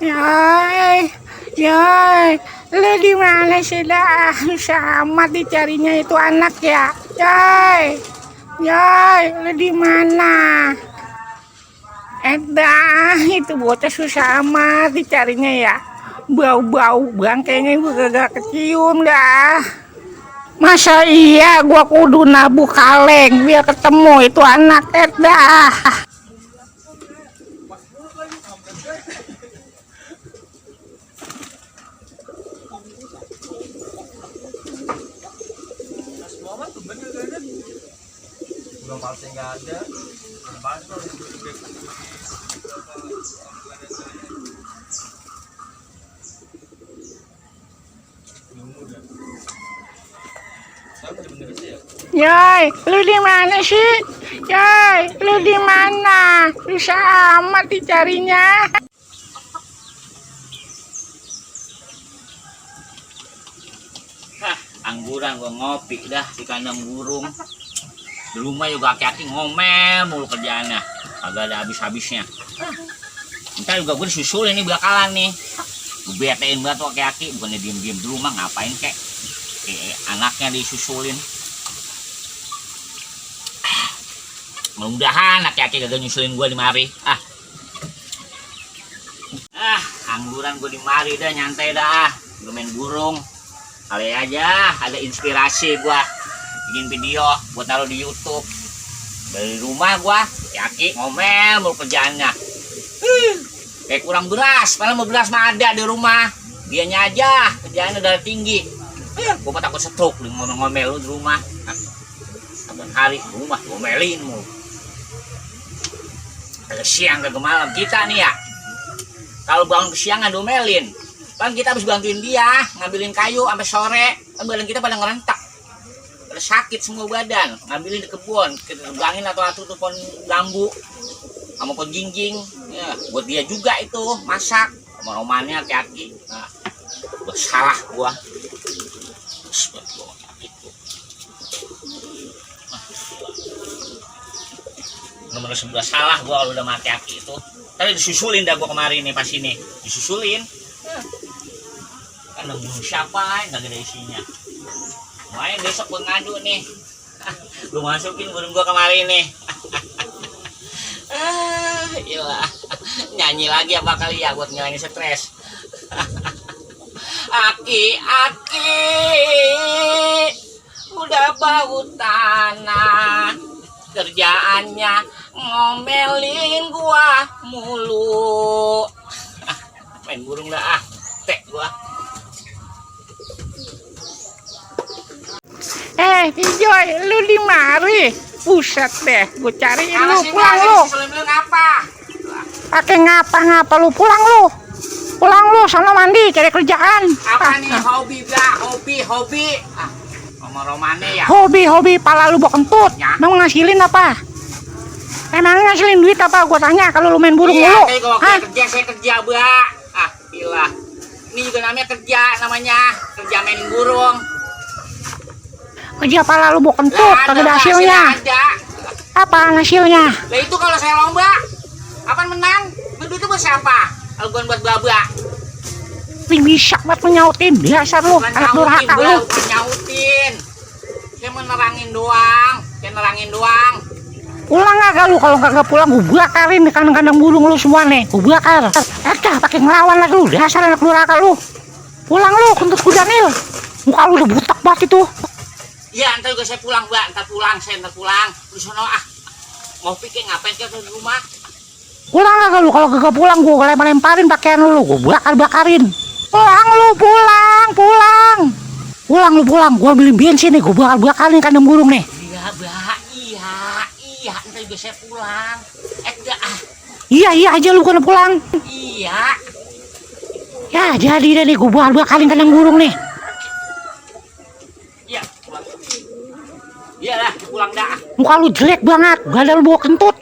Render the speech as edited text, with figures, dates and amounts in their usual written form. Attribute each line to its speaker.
Speaker 1: Yoi, yoi, lu di mana sih dah? Susah amat dicarinya itu anak ya. Yoi, yoi, lu di mana? Dah, itu bocah susah amat dicarinya ya. Bau-bau bangkainya gue gak kecium dah. Masa iya gua kudu nabuh kaleng biar ketemu itu anak dah.
Speaker 2: Nggak ada.
Speaker 1: Yoi, lu di mana sih? Yoi, lu di mana? Susah amat dicarinya.
Speaker 2: Hah, angguran gua ngopi dah di kandang burung. Di rumah juga aki-aki ngomel mulu kerjaannya. Agak ada habis-habisnya. Ntar juga gue disusul ini bakalan nih. Gue betein banget tuh aki-aki. Bukannya diem-diem di rumah ngapain kek. Anaknya disusulin. Mudah-mudahan aki-aki gak nyusulin gue di mari. Angguran gue di mari dah, nyantai dah. Gue main burung. Kali aja ada inspirasi gue bikin video buat taruh di YouTube. Dari rumah gua aki ngomel mau kerjaannya. Kayak kurang beras, padahal mau beras mah ada di rumah. Dianya aja kerjaannya darah tinggi. Gua takut stroke lu ngomel lu di rumah. Saban hari di rumah ngomelin mulu. Kagak siang kagak malam kita nih ya. Kalau bangun kesiangan domelin. Kan kita habis bantuin dia ngambilin kayu sampai sore. Kan badan kita pada ngerentak. Sakit semua badan, ngambilin di kebun, kita terbangin atau pohon bambu sama pohon jingjing ya, buat dia juga itu masak sama romannya hati-hati. Nah, gua salah gua bener-bener sebelah salah gua kalau udah mati aki itu. Tadi disusulin dah gua kemarin nih pas ini disusulin kan nunggu siapa lain nggak ada isinya. Main besok gue ngadu nih. Gue masukin burung gue kemarin nih. Iyalah. Nyanyi lagi apa kali ya buat ngilangin stres. Aki udah bau tanah. Kerjaannya ngomelin gua mulu. Main burung dah tek gua.
Speaker 1: Joy, lu di mari. Buset deh, gue cariin lu, pulang lu. Pakai ngapa-ngapa lu, pulang lu. Pulang lu, sana mandi, cari kerjaan.
Speaker 2: Apa nih hobi, hobi. Romane ya.
Speaker 1: Hobi, pala lu bawa kentut.
Speaker 2: Ya.
Speaker 1: Mau ngasilin apa? Emang ngasilin duit apa? Gua tanya kalau lu main burung
Speaker 2: iya,
Speaker 1: mulu.
Speaker 2: Kalau saya kerja, Mbak. Gila. Ini juga namanya kerja, kerja main burung.
Speaker 1: Kerja pala lu bawa kentut, kagak ada hasilnya. Apa hasilnya?
Speaker 2: Lah itu kalau saya lomba, apa menang? Itu buat siapa? Kalau buat baba.
Speaker 1: Lu bisa buat menyautin, biasa lu, anak durhaka lu.
Speaker 2: Nyautin. Saya menerangin doang.
Speaker 1: Pulang agak lu, kalau kagak pulang gua bakarin di kandang-kandang burung lu semua nih, gua bakar. Pakai ngelawan lagi lu, dasar anak durhaka lu. Pulang lu, kentut kudanil. Muka lu udah butak banget itu.
Speaker 2: Iya, ntar juga saya pulang, Mbak. Ntar pulang. Di sono mau pikir ngapain kita di rumah?
Speaker 1: Pulang agak lu, kalau kagak pulang gua lempar-lemparin pakaian lu, gua bakarin. Pulang lu, pulang. Pulang, gua beli bensin nih, gua bakarin kandang burung nih.
Speaker 2: Iya, Mbak. Iya, ntar juga saya pulang.
Speaker 1: Iya aja lu kena pulang.
Speaker 2: Iya.
Speaker 1: Ya, jadi deh nih, gua bakarin kandang burung nih.
Speaker 2: Iya lah, pulang dah.
Speaker 1: Muka lu jelek banget, gak ada lu bawa kentut.